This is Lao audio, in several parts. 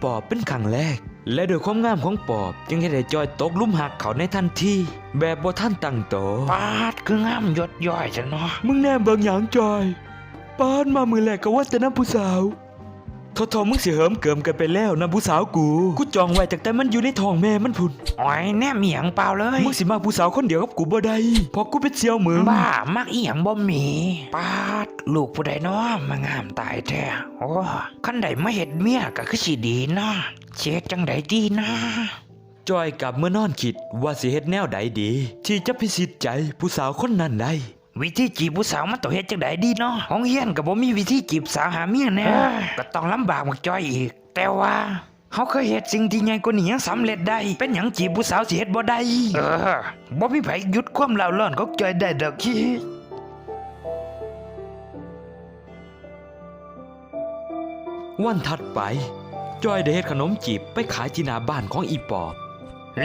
ປອບເປັນຄັ້ງແລກ ແລະ ດ້ວຍຄວາມງາມຂອງປອບ ຈຶ່ງເຮັດໃຫ້ຈອຍຕົກຫຼຸມຮັກເຂົາໃນທັນທີ ແບບບໍ່ທັນຕັ້ງໂຕ. ປາດ ຄືງາມຢົດຍ້ອຍແທ້ເນາະ. ມຶງແນມເບິ່ງຫຍັງຈອຍ? ປາດ ມາມື້ແລກກໍວ່າແຕ່ນຳຜູ້ສາວ. ໂທ້ໆ ມຶງຊິເຫີມເກີມເກີນໄປແລ້ວນຳຜູ້ສາວກູ. ກູຈອງໄວ້ຕັ້ງແຕ່ມັນຢູ່ໃນທ້ອງແມ່ມັນພຸ້ນ. ໂອ້ຍ ແນມອີ່ຫຍັງເປົ່າເລີຍ. ມຶງຊິມັກຜູ້ສາວຄົນດຽວກັບກູບໍ່ໄດ້ ເພາະກູເປັນສ່ຽວມຶງ. ບ້າ ມັກອີ່ຫຍັງບໍ່ມີ. ປາດ ລູກຜູ້ໃດນໍ ມາງາມຕາຍແທ້. ໂອ້ ຄັນໄດ້ມາເຮັດເມຍກໍຄືຊິດີເນາະ. ຊິເຮັດຈັ່ງໃດດີນະ? ຈອຍກັບເມືອນອນຄິດວ່າຊິເຮັດແນວໃດດີ ທີ່ຈະພິຊິດໃຈຜູ້ສາວຄົນນັ້ນໄດ້. ວິທີຈີບຜູ້ສາວມັນຕ້ອງເຮັດຈັ່ງໃດດີເນາະ? ໂຮງຮຽນກໍບໍ່ມີວິທີຈີບສາວຫາເມຍແດ່. ເອີ ກໍຕ້ອງລຳບາກບັກຈອຍອີກ. ແຕ່ວ່າເຮົາເຄີຍເຮັດສິ່ງທີ່ໃຫຍ່ກວ່ານີ້ຍັງສຳເລັດໄດ້ ເປັນຫຍັງຈີບຜູ້ສາວຊິເຮັດບໍ່ໄດ້? ເອີ ບໍ່ມີໃຜຢຸດຄວາມເລົ້າຮ້ອນຂອງຈອຍໄດ້ດອກ. ວັນຖັດໄປ ຈອຍໄດ້ເຮັດຂະໜົມຈີບໄປຂາຍທີ່ໜ້າບ້ານຂອງອີປອບ.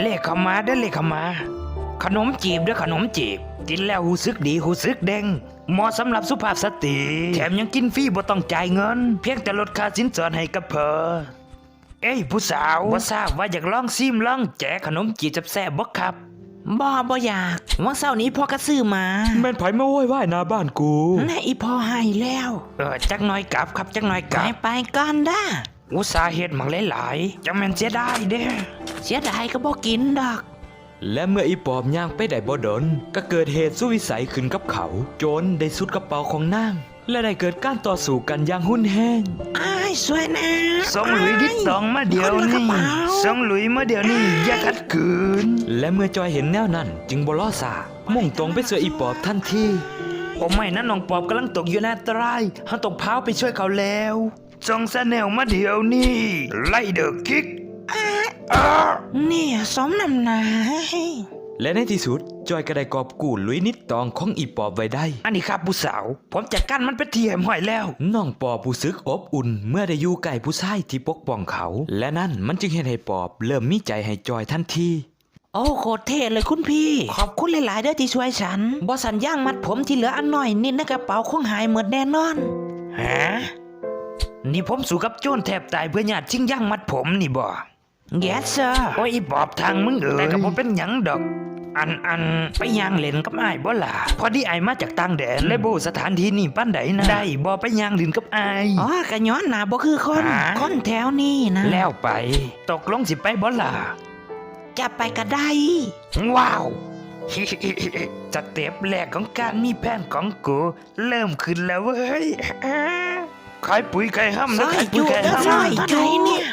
ເລກເຂົ້າມາເດີ ເລກເຂົ້າມາ. ຂະໜົມຈີບເດີ ຂະໜົມຈີບ. ກິນແລ້ວຮູ້ສຶກດີ ຮູ້ສຶກເດັ່ງ. ເໝາະສຳລັບສຸພາບສະຕີ ແຖມຍັງກິນຟຣີບໍ່ຕ້ອງຈ່າຍເງິນ ພຽງແຕ່ລົດຄ່າສິນສອດໃຫ້ກໍພໍ. ເອີຍ ຜູ້ສາວ ບໍ່ຊາບວ່າຢາກລອງຊີມລອງແຈກຂະໜົມຈີບແຊບໆບໍ່ຄັບ? ບໍ່ ບໍ່ຢາກ. ຫວ່າງເຊົ້ານີ້ພໍ່ກໍຊື້ມາ. ແມ່ນໃຜມາໂວຍວາຍໜ້າບ້ານກູ? ແນ່ ອີພໍ່ໃຫ້ແລ້ວ. ເອີ ຈັກໜ້ອຍກັບຄັບ ຈັກໜ້ອຍກັບ. ໄປໆ ກ່ອນເດີ. ອຸດສ່າເຮັດໝາກຫຼາຍໆ ຈັ່ງແມ່ນເສຍດາຍເດ້. ເສຍດາຍກໍບໍ່ກິນດອກ. ແລະ ເມື່ອອີປອບຍ່າງໄປໄດ້ບໍ່ດົນ ກໍເກີດເຫດສຸດວິໄສຂຶ້ນກັບເຂົາ ໂຈນໄດ້ຊຸດກະເປົາຂອງນາງ ແລະ ໄດ້ເກີດການຕໍ່ສູ້ກັນຢ່າງຮຸນແຮງ. ອ້າຍ ຊ່ວຍແດ່. ສົ່ງລຸຍດິດຕອງມາດຽວນີ້. ສົ່ງລຸຍມາດຽວນີ້. ຢ່າຂັດຂືນ. ແລະ ເມື່ອຈອຍເຫັນແນວນັ້ນ ຈຶ່ງບໍ່ລໍຊ້າ ມຸ່ງຕົງໄປຊ່ວຍອີປອບທັນທີ. ໂອ້ໄມນະ ນ້ອງປອບກຳລັງຕົກຢູ່ໃນອັນຕະລາຍ. ເຮົາຕ້ອງພາວໄປຊ່ວຍເຂົາແລ້ວ. ສົ່ງຊາແນວມາດຽວນີ້. ໄລເດີຄິກ. ນີ້ສົມນ້ຳໜ້າ. ແລະ ໃນທີ່ສຸດ ຈອຍກໍໄດ້ກອບກູ້ລຸຍນິດຕອງຂອງອີປອບໄວ້ໄດ້. ອັນນີ້ຄັບຜູ້ສາວ ຜົມຈັດການມັນເປັນທີ່ຮຽບຮ້ອຍແລ້ວ. ນ້ອງປອບຮູ້ສຶກອົບອຸ່ນເມື່ອໄດ້ຢູ່ໃກ້ຜູ້ຊາຍທີ່ປົກປ້ອງເຂົາ ແລະ ນັ້ນມັນຈຶ່ງເຮັດໃຫ້ປອບເລີ່ມມີໃຈໃຫ້ຈອຍທັນທີ. ໂອ້ ໂຄດເທ່ເລີຍຄຸນພີ່. ຂອບຄຸນຫຼາຍໆເດີທີ່ຊ່ວຍສັນ. ບໍ່ຊັ້ນຢາງມັດຜົມທີ່ເຫຼືອອັນນ້ອຍນິດໃນກະເປົາຄົງຫາຍໝົດແນ່ນອນ. ຫາ? ນີ້ຜົມສູ້ກັບໂຈນແທບຕາຍເພື່ອຍາດຊິງຢາງມັດຜົມນີ້ບໍ? Yes sir. ໂອ້ຍ ອີປອບທາງມຶງເອີຍ. ແຕ່ກໍບໍ່ເປັນຫຍັງດອກ. ອັນ ອັນ ໄປຍ່າງຫຼິ້ນກັບອ້າຍບໍ່ລະ? ພໍດີອ້າຍມາຈາກຕ່າງແດນ ເລີຍບໍ່ຮູ້ສະຖານທີ່ນີ້ປານໃດນະ. ໄດ້ບໍ່ ໄປຍ່າງຫຼິ້ນກັບອ້າຍ? ອໍ ກະຍ້ອນໜ້າບໍ່ຄືຄົນ. ຄົນແຖວນີ້ນະ. ແລ້ວໄປ. ຕົກລົງຊິໄປບໍ່ລະ? ຈະໄປກະໄດ້. ວ້າວ ສະເຕັບແລກຂອງການມີແຟນຂອງກູເລີ່ມຂຶ້ນແລ້ວເວີຍ. ຂາຍປຸຍຂາຍຮຳເດີ ຂາຍປຸຍຂາຍຮຳ.